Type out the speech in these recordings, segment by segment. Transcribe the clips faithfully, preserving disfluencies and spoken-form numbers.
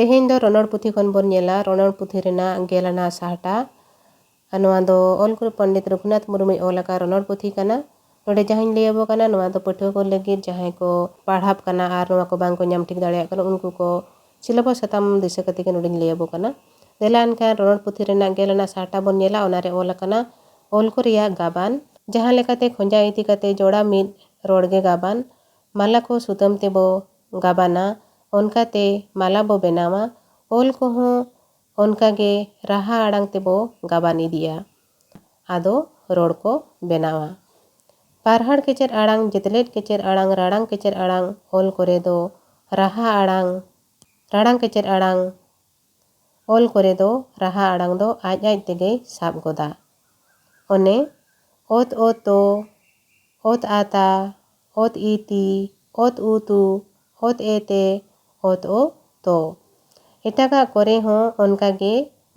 ᱛᱮᱦᱮᱧ ᱫᱚ ᱨᱚᱱᱚᱲ ᱯᱩᱛᱷᱤ ᱠᱷᱚᱱ ᱵᱚᱱ ᱧᱮᱞᱟ, ᱨᱚᱱᱚᱲ ᱯᱩᱛᱷᱤ ᱨᱮᱱᱟᱜ ᱜᱮᱞ ᱟᱱᱟᱜ ᱥᱟᱦᱴᱟ᱾ ᱟᱨ ᱱᱚᱣᱟ ᱫᱚ ᱚᱞ ᱜᱩᱨᱩ ᱯᱚᱱᱰᱤᱛ ᱨᱚᱜᱷᱩᱱᱟᱛᱷ ᱢᱩᱨᱢᱩᱭ ᱚᱞ ᱟᱠᱟᱫ ᱨᱚᱱᱚᱲ ᱯᱩᱛᱷᱤ ᱠᱟᱱᱟ᱾ ᱱᱚᱰᱮ ᱡᱟᱦᱟᱸᱧ ᱞᱟᱹᱭ ᱟᱵᱚ ᱠᱟᱱᱟ, ᱱᱚᱣᱟ ᱫᱚ ᱯᱟᱹᱴᱷᱩᱣᱟᱹ ᱠᱚ ᱞᱟᱹᱜᱤᱫ, ᱡᱟᱦᱟᱸᱭ ᱠᱚ ᱯᱟᱲᱦᱟᱣ ᱠᱟᱱᱟ ᱟᱨ ᱱᱚᱣᱟ ᱠᱚ ᱵᱟᱝ ᱠᱚ ᱧᱟᱢ ᱴᱷᱤᱠ ᱫᱟᱲᱮᱭᱟᱜ ᱠᱟᱱᱟ, ᱩᱱᱠᱩ ᱠᱚ ᱥᱤᱞᱟᱵᱚᱥ ᱥᱟᱛᱟᱢ ᱫᱤᱥᱟᱹ ᱠᱟᱛᱮ ᱜᱮ ᱱᱚᱰᱮᱧ ᱞᱟᱹᱭ ᱟᱵᱚ ᱠᱟᱱᱟ᱾ ᱫᱮᱞᱟ ᱮᱱᱠᱷᱟᱱ ᱨᱚᱱᱚᱲ ᱯᱩᱛᱷᱤ ᱨᱮᱱᱟᱜ ᱜᱮᱞ ᱟᱱᱟᱜ ᱥᱟᱦᱴᱟ ᱵᱚᱱ ᱧᱮᱞᱟ᱾ ᱚᱱᱟᱨᱮ ᱚᱞ ᱟᱠᱟᱱᱟ ᱚᱞ ᱠᱚ ᱨᱮᱭᱟᱜ ᱜᱟᱵᱟᱱ, ᱡᱟᱦᱟᱸ ᱞᱮᱠᱟᱛᱮ ᱠᱷᱚᱸᱡᱟ ᱤᱫᱤ ᱠᱟᱛᱮ ᱡᱚᱲᱟ ᱢᱤᱫ ᱨᱚᱲ ᱜᱮ ᱜᱟᱵᱟᱱ, ᱢᱟᱞᱟ ᱠᱚ ᱥᱩᱛᱟᱹᱢ ᱛᱮᱵᱚ ᱜᱟᱵᱟᱱᱟ, ᱚᱱᱠᱟᱛᱮ ᱢᱟᱞᱟ ᱵᱚ ᱵᱮᱱᱟᱣᱟ᱾ ᱚᱞ ᱠᱚᱦᱚᱸ ᱚᱱᱠᱟᱜᱮ ᱨᱟᱦᱟ ᱟᱲᱟᱝ ᱛᱮᱵᱚ ᱜᱟᱵᱟᱱ ᱤᱫᱤᱜᱼᱟ, ᱟᱫᱚ ᱨᱚᱲ ᱠᱚ ᱵᱮᱱᱟᱣᱟ᱾ ᱯᱟᱨᱦᱟᱲ ᱠᱮᱪᱮᱫ ᱟᱲᱟᱝ, ᱡᱮᱛᱞᱮᱫ ᱠᱮᱪᱮᱫ ᱟᱲᱟᱝ, ᱨᱟᱲᱟᱝ ᱠᱮᱪᱮᱫ ᱟᱲᱟᱝ, ᱚᱞ ᱠᱚᱨᱮ ᱫᱚ ᱨᱟᱦᱟ ᱟᱲᱟᱝ, ᱨᱟᱲᱟᱝ ᱠᱮᱪᱮᱫ ᱟᱲᱟᱝ, ᱚᱞ ᱠᱚᱨᱮ ᱫᱚ ᱨᱟᱦᱟ ᱟᱲᱟᱝ ᱫᱚ ᱟᱡ ᱟᱡ ᱛᱮᱜᱮᱭ ᱥᱟᱵ ᱜᱚᱫᱟ᱾ ᱚᱱᱮ, ᱚᱛ ᱚᱛᱚ, ᱚᱛ ᱟᱛᱟ, ᱚᱛ ᱤᱛᱤ, ᱚᱛ ᱩᱛᱩ, ᱚᱛ ᱮᱛᱮ, ᱚᱛ ᱚ ᱛᱚ᱾ ᱮᱴᱟᱜᱟᱜ ᱠᱚᱨᱮ ᱦᱚᱸ ᱚᱱᱠᱟ ᱜᱮ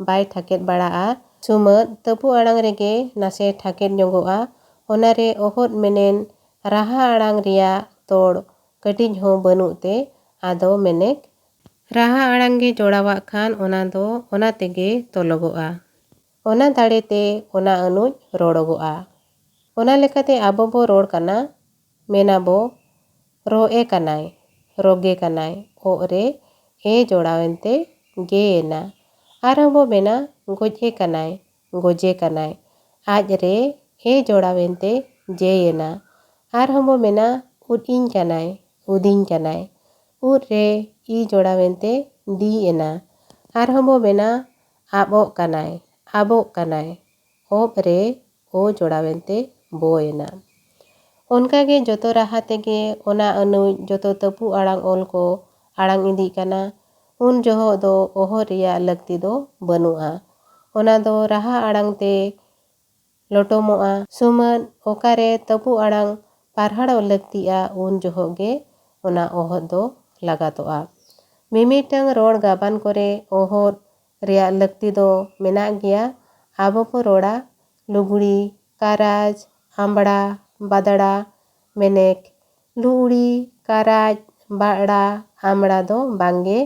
ᱵᱟᱭ ᱴᱷᱟᱠᱮᱫ ᱵᱟᱲᱟᱜᱼᱟ᱾ ᱥᱩᱢᱟᱹᱫ ᱛᱟᱹᱯᱩ ᱟᱲᱟᱝ ᱨᱮᱜᱮ ᱱᱟᱥᱮ ᱴᱷᱟᱠᱮᱫ ᱧᱚᱜᱚᱜᱼᱟ᱾ ᱚᱱᱟᱨᱮ ᱚᱦᱚᱫ ᱢᱮᱱᱮᱱ ᱨᱟᱦᱟ ᱟᱲᱟᱝ ᱨᱮᱭᱟᱜ ᱛᱚᱲ ᱠᱟᱹᱴᱤᱡ ᱦᱚᱸ ᱵᱟᱹᱱᱩᱜ ᱛᱮ, ᱟᱫᱚ ᱢᱮᱱᱮᱠ ᱨᱟᱦᱟ ᱟᱲᱟᱝ ᱜᱮ ᱡᱚᱲᱟᱣᱟᱜ ᱠᱷᱟᱱ ᱚᱱᱟ ᱫᱚ ᱚᱱᱟ ᱛᱮᱜᱮ ᱛᱚᱞᱚᱜᱚᱜᱼᱟ᱾ ᱚᱱᱟ ᱫᱟᱲᱮ ᱛᱮ ᱚᱱᱟ ᱟᱹᱱᱩᱡ ᱨᱚᱲᱚᱜᱚᱜᱼᱟ᱾ ᱚᱱᱟ ᱞᱮᱠᱟᱛᱮ ᱟᱵᱚ ᱵᱚ ᱨᱚᱲ ᱠᱟᱱᱟ, ᱢᱮᱱᱟᱵᱚ, ᱨᱚᱜ ᱮ ᱠᱟᱱᱟᱭ, ᱨᱚᱜᱮ ᱠᱟᱱᱟᱭ, ᱚᱜ ᱨᱮ ᱮ ᱡᱚᱲᱟᱣᱮᱱ ᱛᱮ ᱜᱮ ᱮᱱᱟ᱾ ᱟᱨᱦᱚᱸ ᱵᱚ ᱢᱮᱱᱟ, ᱜᱚᱡ ᱮ ᱠᱟᱱᱟᱭ, ᱜᱚᱡᱮ ᱠᱟᱱᱟᱭ, ᱟᱡ ᱨᱮ ᱮ ᱡᱚᱲᱟᱣᱮᱱ ᱛᱮ ᱡᱮ ᱮᱱᱟ᱾ ᱟᱨᱦᱚᱸ ᱵᱚ ᱢᱮᱱᱟ, ᱩᱫ ᱤᱧ ᱠᱟᱱᱟᱭ, ᱩᱫᱤᱧ ᱠᱟᱱᱟᱭ, ᱩᱫ ᱨᱮ ᱤ ᱡᱚᱲᱟᱣᱮᱱ ᱛᱮ ᱫᱤ ᱮᱱᱟ᱾ ᱟᱨᱦᱚᱸ ᱵᱚ ᱢᱮᱱᱟ, ᱟᱵᱚᱜ ᱠᱟᱱᱟᱭ, ᱟᱵᱚᱜ ᱠᱟᱱᱟᱭ, ᱚᱵ ᱨᱮ ᱳ ᱡᱚᱲᱟᱣᱮᱱ ᱛᱮ ᱵᱳ ᱮᱱᱟ᱾ ᱚᱱᱠᱟᱜᱮ ᱡᱚᱛᱚ ᱨᱟᱦᱟ ᱛᱮᱜᱮ ᱚᱱᱟ ᱟᱹᱱᱩᱡ ᱡᱚᱛᱚ ᱛᱟᱹᱯᱩ ᱟᱲᱟᱝ ᱚᱞ ᱠᱚ ᱟᱲᱟᱝ ᱤᱫᱤᱜ ᱠᱟᱱᱟ᱾ ᱩᱱ ᱡᱚᱦᱚᱜ ᱫᱚ ᱚᱦᱚᱫ ᱨᱮᱭᱟᱜ ᱞᱟᱹᱠᱛᱤ ᱫᱚ ᱵᱟᱹᱱᱩᱜᱼᱟ᱾ ᱚᱱᱟ ᱫᱚ ᱨᱟᱦᱟ ᱟᱲᱟᱝ ᱛᱮ ᱞᱚᱴᱚᱢᱚᱜᱼᱟ᱾ ᱥᱩᱢᱟᱹᱱ ᱚᱠᱟᱨᱮ ᱛᱟᱹᱯᱩ ᱟᱲᱟᱝ ᱯᱟᱨᱦᱟᱲᱚᱜ ᱞᱟᱹᱠᱛᱤᱜᱼᱟ, ᱩᱱ ᱡᱚᱦᱚᱜ ᱜᱮ ᱚᱱᱟ ᱚᱦᱚᱫ ᱫᱚ ᱞᱟᱜᱟᱛᱚᱜᱼᱟ᱾ ᱢᱤᱢᱤᱫᱴᱟᱝ ᱨᱚᱲ ᱜᱟᱵᱟᱱ ᱠᱚᱨᱮ ᱚᱦᱚᱫ ᱨᱮᱭᱟᱜ ᱞᱟᱹᱠᱛᱤ ᱫᱚ ᱢᱮᱱᱟᱜ ᱜᱮᱭᱟ᱾ ᱟᱵᱚ ᱵᱚ ᱨᱚᱲᱟ ᱞᱩᱜᱽᱲᱤ, ᱠᱟᱨᱟᱡᱽ, ᱟᱢᱵᱽᱲᱟ, ᱵᱟᱫᱽᱲᱟ, ᱢᱮᱱᱮᱠ᱾ ᱞᱩᱜᱽᱲᱤ, ᱠᱟᱨᱟᱡᱽ, ᱵᱟᱫᱽᱲᱟ, ᱟᱢᱵᱽᱲᱟ ᱫᱚ ᱵᱟᱝᱜᱮ᱾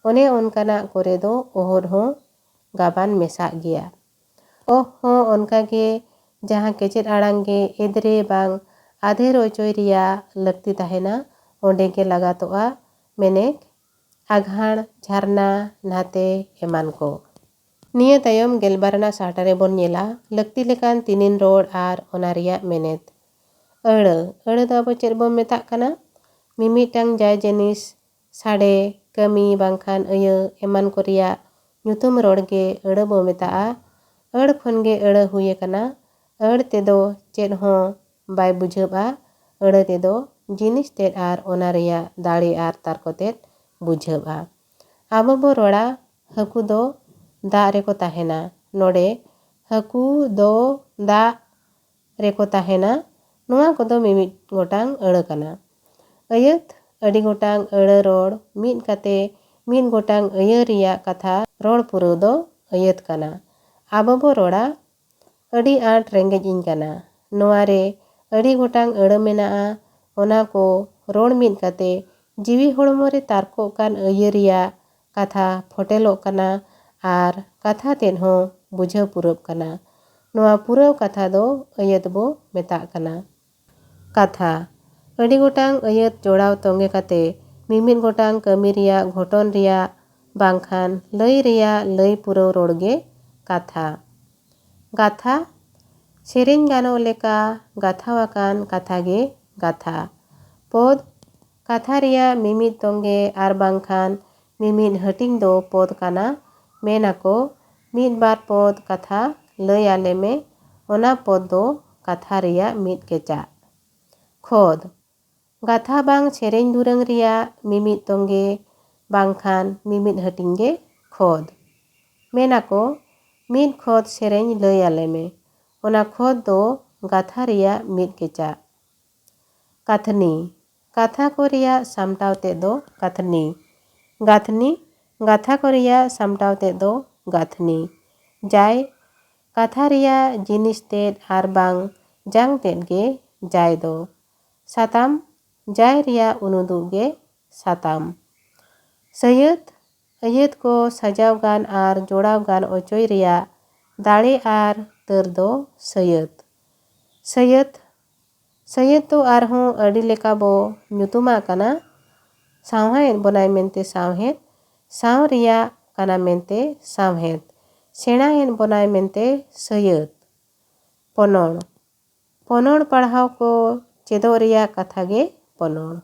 ᱚᱱᱮ ᱚᱱᱠᱟᱱᱟᱜ ᱠᱚᱨᱮ ᱫᱚ ᱚᱦᱚᱫ ᱦᱚᱸ ᱜᱟᱵᱟᱱ ᱢᱮᱥᱟᱜ ᱜᱮᱭᱟ᱾ ᱚᱦ ᱦᱚᱸ ᱚᱱᱠᱟᱜᱮ ᱡᱟᱦᱟᱸ ᱠᱮᱪᱮᱫ ᱟᱲᱟᱝ ᱜᱮ ᱮᱫᱽᱨᱮ ᱵᱟᱝ ᱟᱫᱷᱮᱨ ᱚᱪᱚᱭ ᱨᱮᱭᱟᱜ ᱞᱟᱹᱠᱛᱤ ᱛᱟᱦᱮᱱᱟ, ᱚᱸᱰᱮ ᱜᱮ ᱞᱟᱜᱟᱛᱚᱜᱼᱟ᱾ ᱢᱮᱱᱮᱠ, ᱟᱜᱷᱟᱬ, ᱡᱷᱟᱨᱱᱟ, ᱱᱟᱛᱮ ᱮᱢᱟᱱ ᱠᱚ᱾ ᱱᱤᱭᱟᱹ ᱛᱟᱭᱚᱢ ᱜᱮᱞᱵᱟᱨ ᱟᱱᱟᱜ ᱥᱟᱦᱴᱟ ᱨᱮᱵᱚᱱ ᱧᱮᱞᱟ ᱞᱟᱹᱠᱛᱤ ᱞᱮᱠᱟᱱ ᱛᱤᱱᱤᱱ ᱨᱚᱲ ᱟᱨ ᱚᱱᱟ ᱨᱮᱭᱟᱜ ᱢᱮᱱᱮᱛ᱾ ᱟᱹᱲᱟᱹ᱾ ᱟᱹᱲᱟᱹ ᱫᱚ ᱟᱵᱚ ᱪᱮᱫ ᱵᱚᱱ ᱢᱮᱛᱟᱜ ᱠᱟᱱᱟ? ᱢᱤᱢᱤᱫᱴᱟᱝ ᱡᱟᱭ ᱡᱤᱱᱤᱥ, ᱥᱟᱰᱮ, ᱠᱟᱹᱢᱤ ᱵᱟᱝᱠᱷᱟᱱ ᱟᱹᱭᱟᱹ ᱮᱢᱟᱱ ᱠᱚ ᱨᱮᱭᱟᱜ ᱧᱩᱛᱩᱢ ᱨᱚᱲ ᱜᱮ ᱟᱹᱲᱟᱹ ᱵᱚ ᱢᱮᱛᱟᱜᱼᱟ᱾ ᱟᱹᱲ ᱠᱷᱚᱱ ᱜᱮ ᱟᱹᱲᱟᱹ ᱦᱩᱭ ᱟᱠᱟᱱᱟ᱾ ᱟᱹᱲ ᱛᱮᱫᱚ ᱪᱮᱫ ᱦᱚᱸ ᱵᱟᱭ ᱵᱩᱡᱷᱟᱹᱜᱼᱟ᱾ ᱟᱹᱲᱟᱹ ᱛᱮᱫᱚ ᱡᱤᱱᱤᱥ ᱛᱮᱫ ᱟᱨ ᱚᱱᱟ ᱨᱮᱭᱟᱜ ᱫᱟᱲᱮ ᱟᱨ ᱛᱟᱨᱠᱚ ᱛᱮᱫ ᱵᱩᱡᱷᱟᱹᱜᱼᱟ᱾ ᱟᱵᱚ ᱵᱚ ᱨᱚᱲᱟ, ᱦᱟᱹᱠᱩ ᱫᱚ ᱫᱟᱜ ᱨᱮᱠᱚ ᱛᱟᱦᱮᱱᱟ᱾ ᱱᱚᱰᱮ ᱦᱟᱹᱠᱩ ᱫᱚ ᱫᱟᱜ ᱨᱮᱠᱚ ᱛᱟᱦᱮᱱᱟ᱾ ᱱᱚᱣᱟ ᱠᱚᱫᱚ ᱢᱤᱢᱤᱫ ᱜᱚᱴᱟᱝ ᱟᱹᱲᱟᱹ ᱠᱟᱱᱟ᱾ ᱟᱹᱭᱟᱹᱛ᱾ ᱟᱹᱰᱤ ᱜᱚᱴᱟᱝ ᱟᱹᱲᱟᱹ ᱨᱚᱲ ᱢᱤᱫ ᱠᱟᱛᱮ ᱢᱤᱫ ᱜᱚᱴᱟᱝ ᱟᱹᱭᱟᱹ ᱨᱮᱭᱟᱜ ᱠᱟᱛᱷᱟ ᱨᱚᱲ ᱯᱩᱨᱟᱹᱣ ᱫᱚ ᱟᱹᱭᱟᱹᱛ ᱠᱟᱱᱟ᱾ ᱟᱵᱚ ᱵᱚ ᱨᱚᱲᱟ, ᱟᱹᱰᱤ ᱟᱸᱴ ᱨᱮᱸᱜᱮᱡ ᱤᱧ ᱠᱟᱱᱟ᱾ ᱱᱚᱣᱟ ᱨᱮ ᱟᱹᱰᱤ ᱜᱚᱴᱟᱝ ᱟᱹᱲᱟᱹ ᱢᱮᱱᱟᱜᱼᱟ᱾ ᱚᱱᱟ ᱠᱚ ᱨᱚᱲ ᱢᱤᱫ ᱠᱟᱛᱮ ᱡᱤᱣᱤ ᱦᱚᱲᱢᱚ ᱨᱮ ᱛᱟᱨᱠᱚᱜ ᱠᱟᱱ ᱟᱹᱭᱟᱹ ᱨᱮᱭᱟᱜ ᱠᱟᱛᱷᱟ ᱯᱷᱚᱴᱮᱞᱚᱜ ᱠᱟᱱᱟ ᱟᱨ ᱠᱟᱛᱷᱟ ᱛᱮᱫ ᱦᱚᱸ ᱵᱩᱡᱷᱟᱹᱣ ᱯᱩᱨᱟᱹᱜ ᱠᱟᱱᱟ᱾ ᱱᱚᱣᱟ ᱯᱩᱨᱟᱹᱣ ᱠᱟᱛᱷᱟ ᱫᱚ ᱟᱹᱭᱟᱹᱛ ᱵᱚ ᱢᱮᱛᱟᱜ ᱠᱟᱱᱟ᱾ ᱠᱟᱛᱷᱟ᱾ ᱟᱹᱰᱤ ᱜᱚᱴᱟᱝ ᱟᱹᱭᱟᱹᱛ ᱡᱚᱲᱟᱣ ᱛᱚᱸᱜᱮ ᱠᱟᱛᱮ ᱢᱤᱢᱤᱫ ᱜᱚᱴᱟᱝ ᱠᱟᱹᱢᱤ ᱨᱮᱭᱟᱜ ᱜᱷᱚᱴᱚᱱ ᱨᱮᱭᱟᱜ ᱵᱟᱝᱠᱷᱟᱱ ᱞᱟᱹᱭ ᱨᱮᱭᱟᱜ ᱞᱟᱹᱭ ᱯᱩᱨᱟᱹᱣ ᱨᱚᱲ ᱜᱮ ᱠᱟᱛᱷᱟ᱾ ᱜᱟᱛᱷᱟ᱾ ᱥᱮᱨᱮᱧ ᱜᱟᱱᱚᱜ ᱞᱮᱠᱟ ᱜᱟᱛᱷᱟᱣ ᱟᱠᱟᱱ ᱠᱟᱛᱷᱟ ᱜᱮ ᱜᱟᱛᱷᱟ᱾ ᱯᱚᱫ᱾ ᱠᱟᱛᱷᱟ ᱨᱮᱭᱟᱜ ᱢᱤᱢᱤᱫ ᱛᱚᱸᱜᱮ ᱟᱨ ᱵᱟᱝᱠᱷᱟᱱ ᱢᱤᱢᱤᱫ ᱦᱟᱹᱴᱤᱧ ᱫᱚ ᱯᱚᱫ ᱠᱟᱱᱟ᱾ ᱢᱮᱱ ᱟᱠᱚ, ᱢᱤᱫ ᱵᱟᱨ ᱯᱚᱫ ᱠᱟᱛᱷᱟ ᱞᱟᱹᱭ ᱟᱞᱮ ᱢᱮ, ᱚᱱᱟ ᱯᱚᱫ ᱫᱚ ᱠᱟᱛᱷᱟ ᱨᱮᱭᱟᱜ ᱢᱤᱫ ᱠᱮᱪᱟᱜ᱾ ᱠᱷᱚᱫ᱾ ᱜᱟᱛᱷᱟ ᱵᱟᱝ ᱥᱮᱨᱮᱧ ᱫᱩᱨᱟᱹᱝ ᱨᱮᱭᱟᱜ ᱢᱤᱢᱤᱫ ᱛᱚᱸᱜᱮ ᱵᱟᱝᱠᱷᱟᱱ ᱢᱤᱢᱤᱫ ᱦᱟᱹᱴᱤᱧ ᱜᱮ ᱠᱷᱚᱫ᱾ ᱢᱮᱱ ᱟᱠᱚ, ᱢᱤᱫ ᱠᱷᱚᱫ ᱥᱮᱨᱮᱧ ᱞᱟᱹᱭ ᱟᱞᱮ ᱢᱮ, ᱚᱱᱟ ᱠᱷᱚᱫ ᱫᱚ ᱜᱟᱛᱷᱟ ᱨᱮᱭᱟᱜ ᱢᱤᱫ ᱠᱮᱪᱟᱜ᱾ ᱠᱟᱛᱷᱱᱤ᱾ ᱠᱟᱛᱷᱟ ᱠᱚ ᱨᱮᱭᱟᱜ ᱥᱟᱢᱴᱟᱣ ᱛᱮᱫ ᱫᱚ ᱠᱟᱛᱷᱱᱤ᱾ ᱜᱟᱹᱛᱷᱱᱤ᱾ ᱜᱟᱛᱷᱟ ᱠᱚ ᱨᱮᱭᱟᱜ ᱥᱟᱢᱴᱟᱣ ᱛᱮᱫ ᱫᱚ ᱜᱟᱹᱛᱷᱱᱤ᱾ ᱡᱟᱭ᱾ ᱠᱟᱛᱷᱟ ᱨᱮᱭᱟᱜ ᱡᱤᱱᱤᱥ ᱛᱮᱫ ᱟᱨ ᱵᱟᱝ ᱡᱟᱝ ᱛᱮᱫ ᱜᱮ ᱡᱟᱭ ᱫᱚ᱾ ᱥᱟᱛᱟᱢ᱾ ᱡᱟᱭ ᱨᱮᱭᱟᱜ ᱩᱱᱩᱫᱩᱜ ᱜᱮ ᱥᱟᱛᱟᱢ᱾ ᱥᱟᱹᱭᱟᱹᱛ᱾ ᱟᱹᱭᱟᱹᱛ ᱠᱚ ᱥᱟᱡᱟᱣ ᱜᱟᱱ ᱟᱨ ᱡᱚᱲᱟᱣ ᱜᱟᱱ ᱚᱪᱚᱭ ᱨᱮᱭᱟᱜ ᱫᱟᱲᱮ ᱟᱨ ᱛᱟᱹᱨ ᱫᱚ ᱥᱟᱹᱭᱟᱹᱛ᱾ ᱥᱟᱹᱭᱟᱹᱛ, ᱥᱟᱹᱭᱟᱹᱛ ᱫᱚ ᱟᱨᱦᱚᱸ ᱟᱹᱰᱤ ᱞᱮᱠᱟ ᱵᱚ ᱧᱩᱛᱩᱢᱟᱜ ᱠᱟᱱᱟ᱾ ᱥᱟᱶᱦᱟᱭᱮᱫ ᱵᱚᱱᱟᱭ ᱢᱮᱱᱛᱮ ᱥᱟᱶᱦᱮᱫ, ᱥᱟᱶ ᱨᱮᱭᱟᱜ ᱠᱟᱱᱟ ᱢᱮᱱᱛᱮ ᱥᱟᱶᱦᱮᱫ, ᱥᱮᱬᱟᱭᱮᱫ ᱵᱚᱱᱟᱭ ᱢᱮᱱᱛᱮ ᱥᱟᱹᱭᱟᱹᱛ᱾ ᱯᱚᱱᱚᱲ, ᱯᱚᱱᱚᱲ ᱯᱟᱲᱦᱟᱣ ᱠᱚ ᱪᱮᱫᱚᱜ ᱨᱮᱭᱟᱜ ᱠᱟᱛᱷᱟ ᱜᱮ ᱯᱚᱱᱚᱲ᱾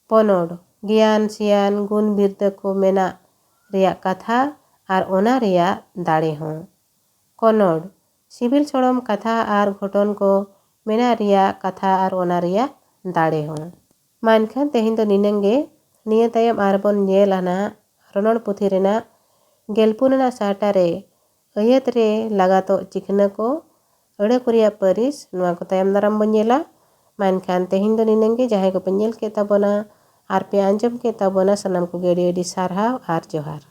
ᱯᱚᱱᱚᱲ, ᱜᱮᱭᱟᱱ ᱥᱮᱭᱟᱱ ᱜᱩᱱ ᱵᱤᱨᱫᱟᱹ ᱠᱚ ᱢᱮᱱᱟᱜ ᱨᱮᱭᱟᱜ ᱠᱟᱛᱷᱟ ᱟᱨ ᱚᱱᱟ ᱨᱮᱭᱟᱜ ᱫᱟᱲᱮ ᱦᱚᱸ᱾ ᱠᱚᱱᱚᱲ, ᱥᱤᱵᱤᱞ ᱥᱚᱲᱚᱢ ᱠᱟᱛᱷᱟ ᱟᱨ ᱜᱷᱚᱴᱚᱱ ᱠᱚ ᱢᱮᱱᱟᱜ ᱨᱮᱭᱟᱜ ᱠᱟᱛᱷᱟ ᱟᱨ ᱚᱱᱟ ᱨᱮᱭᱟᱜ ᱫᱟᱲᱮ ᱦᱚᱸ᱾ ᱢᱟ ᱮᱱᱠᱷᱟᱱ ᱛᱮᱦᱮᱧ ᱫᱚ ᱱᱤᱱᱟᱹᱝ ᱜᱮ᱾ ᱱᱤᱭᱟᱹ ᱛᱟᱭᱚᱢ ᱟᱨᱵᱚᱱ ᱧᱮᱞᱟ ᱱᱟᱦᱟᱜ ᱨᱚᱱᱚᱲ ᱯᱩᱛᱷᱤ ᱨᱮᱱᱟᱜ ᱜᱮᱞᱯᱩᱱ ᱟᱱᱟᱜ ᱥᱟᱦᱴᱟ ᱨᱮ ᱟᱹᱭᱟᱹᱛ ᱨᱮ ᱞᱟᱜᱟᱛᱚᱜ ᱪᱤᱠᱷᱱᱟᱹ ᱠᱚ, ᱟᱹᱲᱟᱹ ᱠᱚ ᱨᱮᱭᱟᱜ ᱯᱟᱹᱨᱤᱥ, ᱱᱚᱣᱟ ᱠᱚ ᱛᱟᱭᱚᱢ ᱫᱟᱨᱟᱢ ᱵᱚᱱ ᱧᱮᱞᱟ᱾ ᱢᱟ ᱮᱱᱠᱷᱟᱱ ᱛᱮᱦᱮᱧ ᱫᱚ ᱱᱤᱱᱟᱹᱝ ᱜᱮ᱾ ᱡᱟᱦᱟᱸᱭ ᱠᱚᱯᱮ ᱧᱮᱞ ᱠᱮᱫ ᱛᱟᱵᱚᱱᱟ ᱟᱨ ᱯᱮ ᱟᱸᱡᱚᱢ ᱠᱮᱫ ᱛᱟᱵᱚᱱᱟ, ᱥᱟᱱᱟᱢ ᱠᱚᱜᱮ ᱟᱹᱰᱤ ᱟᱹᱰᱤ ᱥᱟᱨᱦᱟᱣ ᱟᱨ ᱡᱚᱦᱟᱨ᱾